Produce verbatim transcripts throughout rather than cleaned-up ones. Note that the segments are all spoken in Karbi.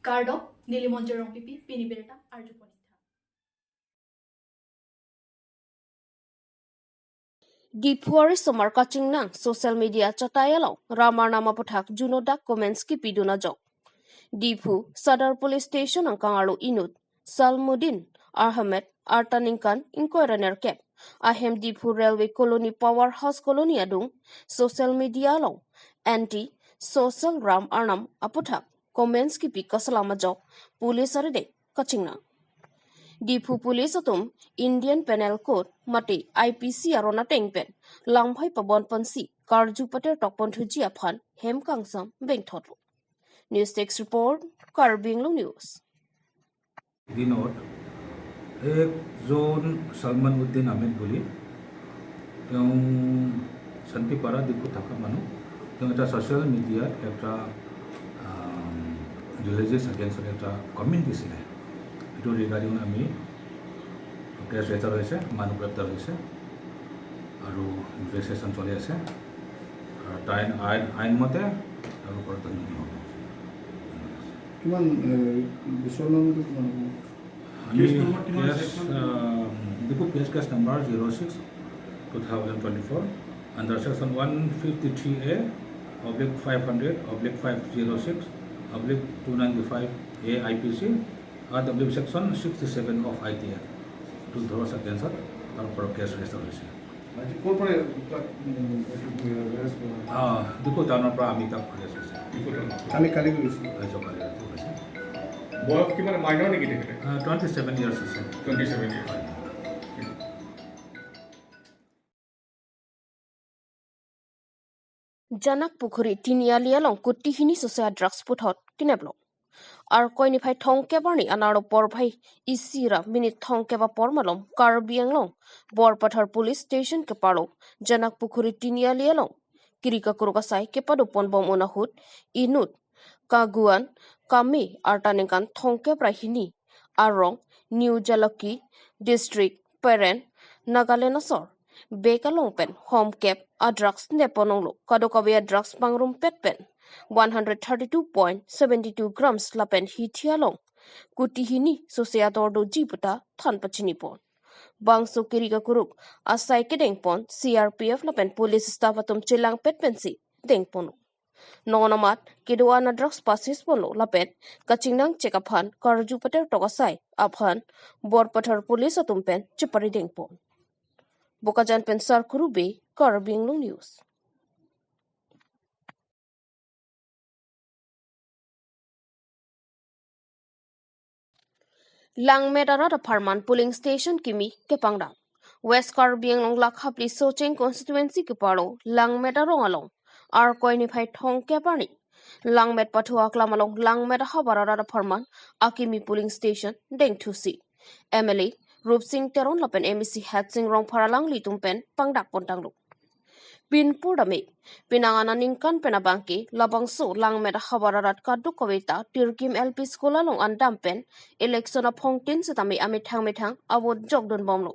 Kardom, neli Monjir Rongpipi, pini birta arju ponitha. Diphu arisomar kachingnang social media chatai along Ram Arnam aputhak juno dak comments kipidun ajok. Diphu Sadar Police Station angkang arlo inut Salmuddin Ahmed arta ningkan ingkoi ra nerkep ahem Diphu Railway Colony Power House Colony adung social media along anti social Ram Arnam aputhak comments kipi kasalam ajok police arideng kachingnang. Diphu police atum Indian Penal Code mate I P C aron ateng pen lamphai pabon ponsi karju pater tok ponthuji aphan hem kangsam bengthotlo. News Desk Report, Karbi Anglong News. দিনত একজন সালমান উদ্দিন আহমেদ বুলি, তেওঁ শান্তিপাৰা ডিফুত থকা মানুহ। তেওঁ এটা ছ'চিয়েল মিডিয়াত এটা, আম, ৰিলিজিয়াছ এগেইনষ্টত এটা কমেণ্ট দিছিলে। এইটো ৰিগাৰ্ডিং আমি কেছ ৰেজিষ্টাৰ হৈছে, মানুহ গ্ৰেপ্তাৰ হৈছে আৰু ইনভেষ্টিগেশ্যন চলি আছে। আৰু তাই আইন, আইন মতে তাৰ ওপৰত তদন্ত হ'ব। কিমান, এ, গোচৰ নম্বৰটো কিমান হ'ব? আমি কেছ নম্বৰ কিমান, case, section? Ah, Diphu PS case number zero' six two thousand twenty four, under section one fifty three A oblique five hundred oblique five zero' six oblique two ninety five A I P C আৰু W section sixty seven of I T act, এইটো ধৰক অফেন্সত তাৰ ওপৰত case register হৈছে। আজি ক'ৰ পৰা তাক, উম, এইটো, উম, এৰেষ্ট কৰা? আহ, ডিফু টাউনৰ পৰা আমি তাক এৰেষ্ট কৰিছোঁ। ডিফু টাউনৰ পৰা? আমি কালি কৰিছোঁ। হয়, যোৱাকালি ৰাতি কৰিছোঁ। বয়স কিমান, মাইনৰ নেকি তেখেতে? আহ, টুৱেণ্টি ছেভেন ইয়াৰ্ছ হৈছে। Twenty seven years. হয়। Janakpukhuri Tiniali along kuti hini sose a-drugs puthot kineplo. Arkoi niphai thomkep arni anerlo porphai isi ra minute thomkep apor malom Karbi Anglong Borpathar Police Station keparlo Janakpukhuri Tiniali along kiri kakruk asai kepado ponbom un ahut inut Kaguan Kame arta ningkan thomkep ra hini, arong New Jalaki District, Peren, Nagaland asor bag along pen thomkep a-drugs nep pon onglo. Kadokave a-drugs pangrumpet pen one hundred thirty two point seven two grams lapen hithi along kuti hini sose ador doji puta than pachini pon. Bangso kiri kakruk asai kedeng pon C R P F lapen police staff atum chelangpet pensi deng ponlo. Non amat kedo-an a-drugs pasis ponlo lapen kachingnang chek aphan karju pater tok asai aphan Borpathar police atum pen chepari deng pon. Bokajan pen Sarkuru Bey, Karbi Anglong News. Langmet arat apharman polling station kimi kepangdak. West Karbi Anglong Lakha Phli Socheng constituency keparlo Langmet arong along Arkoi niphai thomkep arni Langmet pathu aklam along Langmet ahavar arat apharman akimi polling station dengthusi M L A Rupsing Teron lapen M A C Hetsing Rongphar alanglitum pen pangdak pontanglo. Pinpur dame, pinang aningkan pen abangke labangso Langmet ahavar arat kadokave ta Tirkim L P School along andam pen election aphongtin setame amethang methang a-vote jokdun bomlo.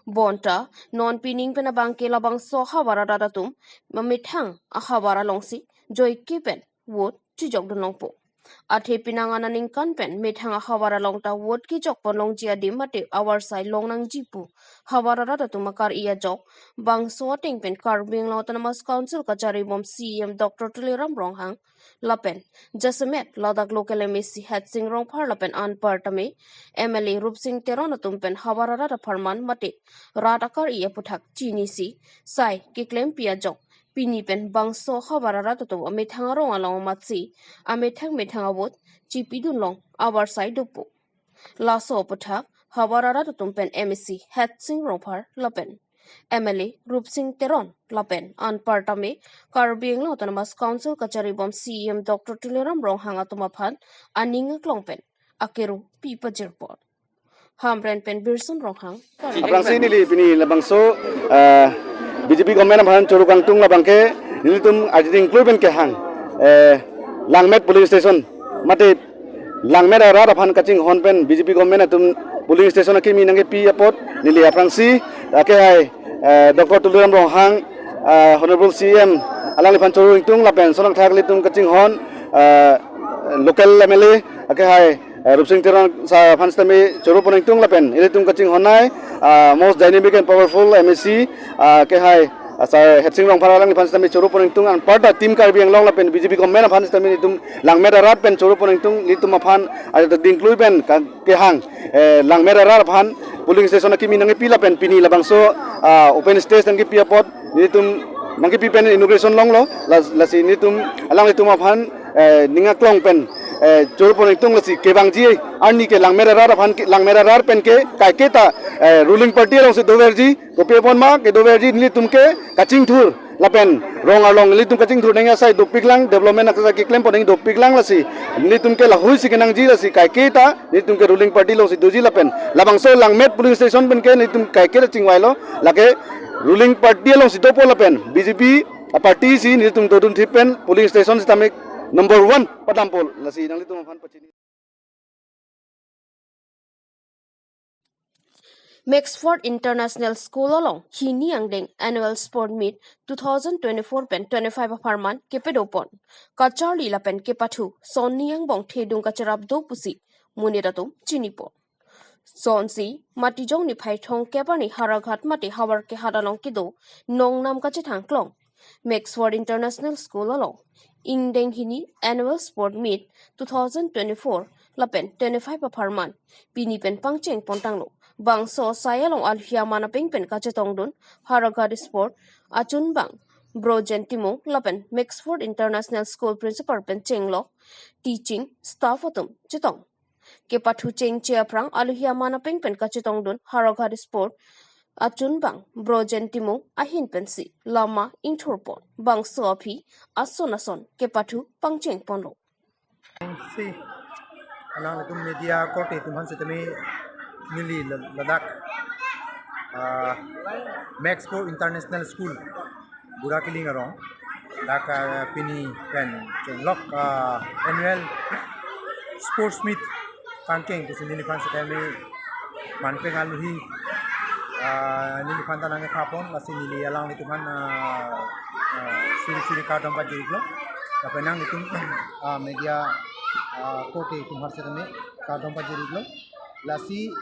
Bonta non pining pen abangke labangso ahavar arat atum amethang ahavar alongsi joike pen vote chijokdun longpo. Athe pinang aningkan pen methang ahavar along ta vote kejok pon longji adim mate avarsai long nangji pu havar arat atum akar-i ajok bangso ateng pen Karbi Anglong Autonomous Council kachari bom C E M Doctor Tuliram Ronghang lapen jasemet ladak local M A C Hetsing Rongphar lapen anparta me M L A Rupsing Teron atum pen havar arat apharman mate rat akar-i aputhak chinisi sai keklempi ajok pini pen bangso havar arat atum amethang arong along amatsi amethang methang a-vote chipidun long avarsai dopo. Laso aputhak havar arat atum pen M A C Hetsing Rongphar lapen M L A Rupsing Teron lapen anparta me Karbi Anglong Autonomous Council kachari bom C E M Doctor Tuliram Ronghang atum aphan aning aklong pen akero pi pajirpon. Hamren pen Birson Ronghang. Aphrangsi neli pini labangso, ah, B J P government aphan choro kangtung labangke nelitum ajiding klui pen kehang, eh, Langmet polling station mate Langmet arat aphan kachinghon pen B J P government atum polling station akimi nangkepi apot neli aphrangsi, ah, ke hai, eh, Doctor Tuliram Ronghang, ah, Honorable C E M alangliphan choro ingtung lapen sonak thak litum kachinghon, ah, local M L A Akehai, eh, Rupsing Terang sir aphan sitame choro pon ingtung lapen ilitum kachinghon ai, ah, most dynamic and powerful M A C, ah, akehai, ah, sir Hetsing Rongphar alangliphan sitame choro pon ingtung, anparta Team Karbi Anglong lapen B J P government aphan sitame ilitum langmet arat pen choro pon ingtung, ilitum aphan, ah, dingklui pen ka-, kehang, eh, langmet arat aphan polling station akimi nangkepi lapen pini labangso, ah, open stage nangkepi apot ilitum nangkepi pen inauguration longlo, la-, lasi ilitum alanglitum aphan, eh, ning aklong pen, eh, choro pon ingtung, lasi kevangji arni ke langmet arat aphan ke, langmet arat pen ke kaiketa, eh, ruling party alongsi doverji, kopi apot ma kedoverji, nelitum ke kachingthur lapen rong arlong nelitum kachingthur nangji asai dopiklang, development aksa keklem pon nangji dopiklang, lasi nelitum ke lahuisi kenangji, lasi kaiketa nelitum ke ruling party alongsi doji lapen labangso langmet polling station pen ke nelitum kaiketa chingvailo, lake ruling party alongsi dopo lapen B J P a party si nelitum dodun thip pen polling station sitame number one padampo, lasi nanglitum aphan pachini. Maxford International School along hini angdeng Annual Sport Meet two thousand twenty-four pen twenty-five apharman kepadopon, kacharli lapen kepathu son ni angbong thedung kacherap do pusi monit atum chinipon. Sonsi Matijong niphai thomkep arni Howraghat mate Howraghat along kedo nongnam kachethang klong Maxford International School along ingdeng hini Annual Sport Meet two thousand twenty-four lapen twenty-five apharman pini pen pangcheng pontanglo. Bangso asai along aluhi aman apeng pen kachetongdun Howraghat Sport achunbang Brojen Timung lapen Maxford International School Principal pen chenglok teaching staff atum chetong. Kepathu chengche aphrang aluhi aman apeng pen kachetongdun Howraghat Sport achunbang Brojen Timung ahin pensi lama ingthurpon, bangso aphi ason ason kepathu pangcheng ponlo. Si, alanglitum media korte atum aphan sitame neli la-, ladak, ah, Maxford International School Burakiling arong dak, ah, pini pen chenglok, ah, Annual Sports Meet pangcheng pusi neliphan sitame manpeng aluhi, ah, neliphan ta nangkepapon, lasi neli alanglitum aphan, ah, ah, suri suri kardom pajirlo. Lapen nanglitum, ah, media, ah, korte atum aphan sitame kardom pajirlo. Lasi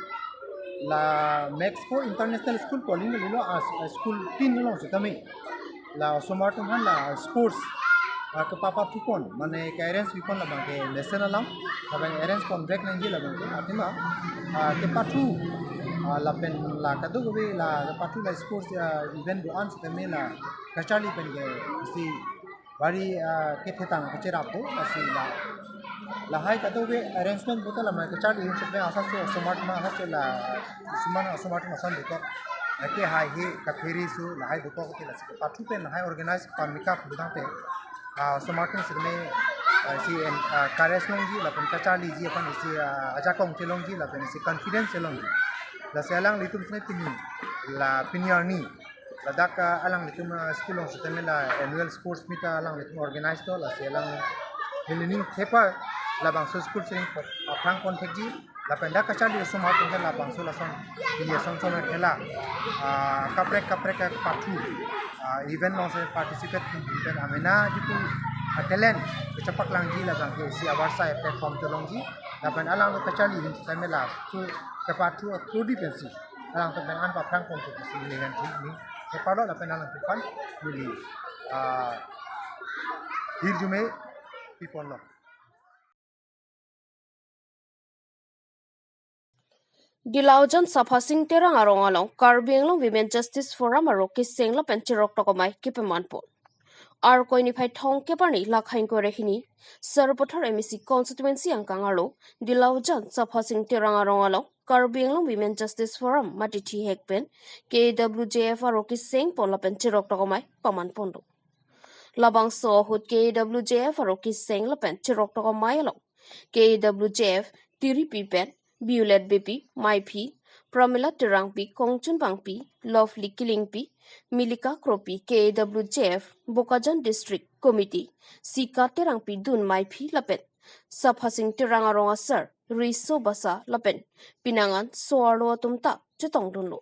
la Maxford International School pu aling kalilo, ah, school tin along sitame la osomar atum aphan la sports, ah, kepapathu pon, mane ke-arrange pipon labang ke lesson alam, labang arrange pon break nangji labang ke athema, ah, kepathu, ah, lapen la kadokave la kepathu la sports, ah, event do-an sitame la kacharli pen ke si bari, ah, kethetang kacherappo, lasi la lahai kadokave arrangement puta la mane kacharli ahin sitame asatso osomar atum asatso la osomar osomar atum ason dokok, ah, kehaihe katheri so lahai dokok ke, lasi kepathu pen lahai organize pamikap dudang te, ah, osomar atum sitame, ah, si en, ah, courage longji lapen kacharliji aphan si, ah, ajakong chelongji lapen si confidence chelongji. Lasi alanglitum sitame pini la pini arni ladak, ah, alanglitum, ah, school along sitame la Annual Sports Meet, ah, alanglitum organize do, lasi alang hilining thepa labangso school sing aphrang pon thekji, lapen dak kacharli osomar atum ke labangso lason pini asong chon khela, ah, kaprek kaprek kapathu, ah, event alongsi participate pen amena jitu, ah, talent kechepaklangji labang ke si avarsai platform chelongji, lapen alang kacharli ahin sitame la so kepathu akrodi pensi alangtum pen an paphrang pon pusi neli nangthu ni kepalo lapen alangtum aphan neli, ah, hirjume piponlo. Dilaujan Saphasing Terang arong along Karbi Anglong Women Justice Forum arong keseng lapen cherok tokomai kepamanpon. Arkoi niphai thomkep arni Lakha ingkoi ra hini Sarupathar M A C constituency angkang arlo Dilaujan Saphasing Terang arong along Karbi Anglong Women Justice Forum mate thihek pen K A W J F arong keseng pon lapen cherok tokomai pamanponlo. Labangso ahut K A W J F arong keseng lapen cherok tokomai along K A W J F Tiripi pen Violet Beypi, Meiphi, Pramila Terangpi, Kongchun Bangpi, Lovely Killingpi, Milika Kropi, K A W J F Bokajan District Committee Sika Terangpi dun Meiphi lapen Saphasing Terang arong asar Riso Basa lapen pinangan so-arlo atum ta chetongdunlo.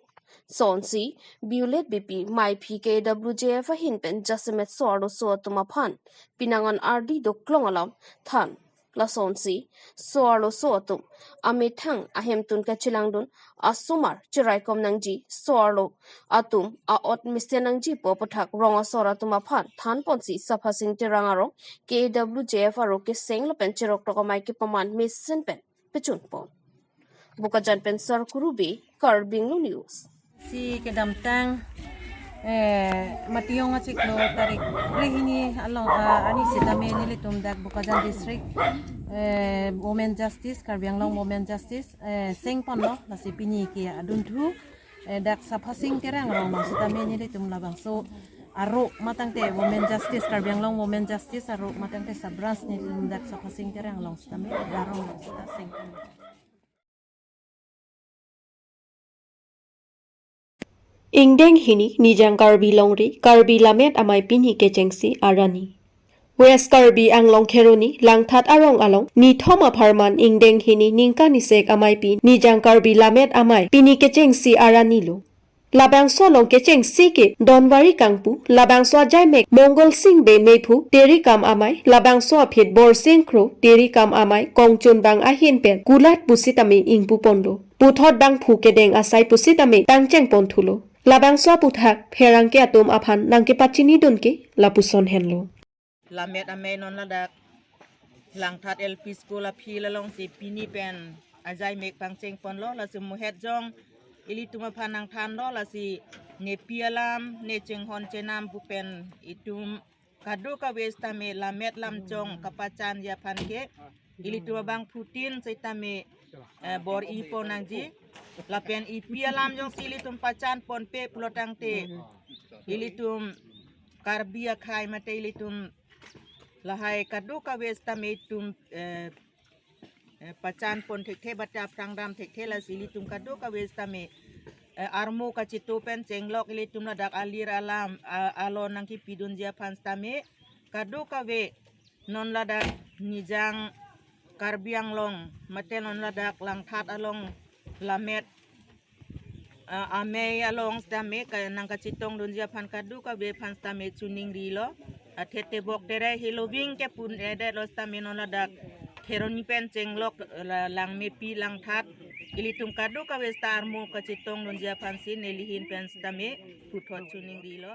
Sonsi Violet Beypi, Meiphi, K A W J F ahin pen jasemet so-arloso atum aphan pinangan ardi doklong alam than Lasonsi so-arloso atum amethang ahemtun kachelangdun, asomar cheraikom nangji, so-arlo atum a'ot mesen nangji pu aputhak rong asor atum aphan thanponsi Saphasing Terang arong K W J F arlo keseng lapen cheroktok amei kepaman mesen pen pechunpon. Bokajan pen Sarkuru Bey, Karbi Anglong News. Si kedamtang, eh, Matiyong achiklo tarik kre hini along, ah, arni sitame nelitum dak Bokajan District, eh, Women Justice, Karbi Anglong Women Justice, eh, sengponlo, lasi pini ke adunthu, eh, dak Saphasing Terang arong sitame nelitum labangso arlo matangte Women Justice, Karbi Anglong Women Justice arlo matangte sub-branch nelitum dak Saphasing Terang arong sitame arong sita sengponlo. Ingdeng hini Nijang Karbi Longri Karbi Lammet Amei pini kechengsi arani. West Karbi Anglong Kheroni Langthat arong along nithom apharman ingdeng hini ningkan isek ameipi Nijang Karbi Lammet Amei pini kechengsi aranilo. Labangso along kechengsi ke Donwari Kangpu, labangso ajaimek Mongol Sing Bey mephu Terikam Amei, labangso aphi Borsing Kro Terikam Amei, kongchunbang ahin pen kulat pusitame ingpuponlo. Puthot bangphu kedeng asai pusitame pangchengponthulo. Labangso aputhak pherangke atum aphan nangkepachinidun ke lapuson henlo. Lammet Amei non ladak Langthat L P School a-field alongsi pini pen ajaimek pangchengponlo, lasi muhet jong ilitum aphan nangthanlo, lasi ne pi alam, ne chinghon chenam pu pen itum kadokave sitame lammet lamchong kapachanji aphan ke ilitum abangphutin sitame, eh, bor-ipon nangji. Lapen ne pi alam jongsi ilitum pachanponpe pulotangte ilitum Karbi akhei mate ilitum lahai kadokave sitame itum, eh, eh, pachanpon thekthe, bata aphrang dam thekthe, lasi ilitum kadokave sitame, eh, armo kachito pen chenglok ilitum ladak alir alam, a-, alon nangkepidunji aphan sitame kadokave non ladak Nijang Karbi Anglong mate non ladak Langthat along Lammet, ah, Amei along sitame ka nangkachetongdunji aphan kadokave aphan sitame choningrilo. Athe tebok tere heloving ke pun edetlo sitame non ladak Kheroni pen chenglok la Langmepi Langthat ilitum kadokave sita armo kachetongdunji aphansi nelihin pen sitame puthot choningrilo.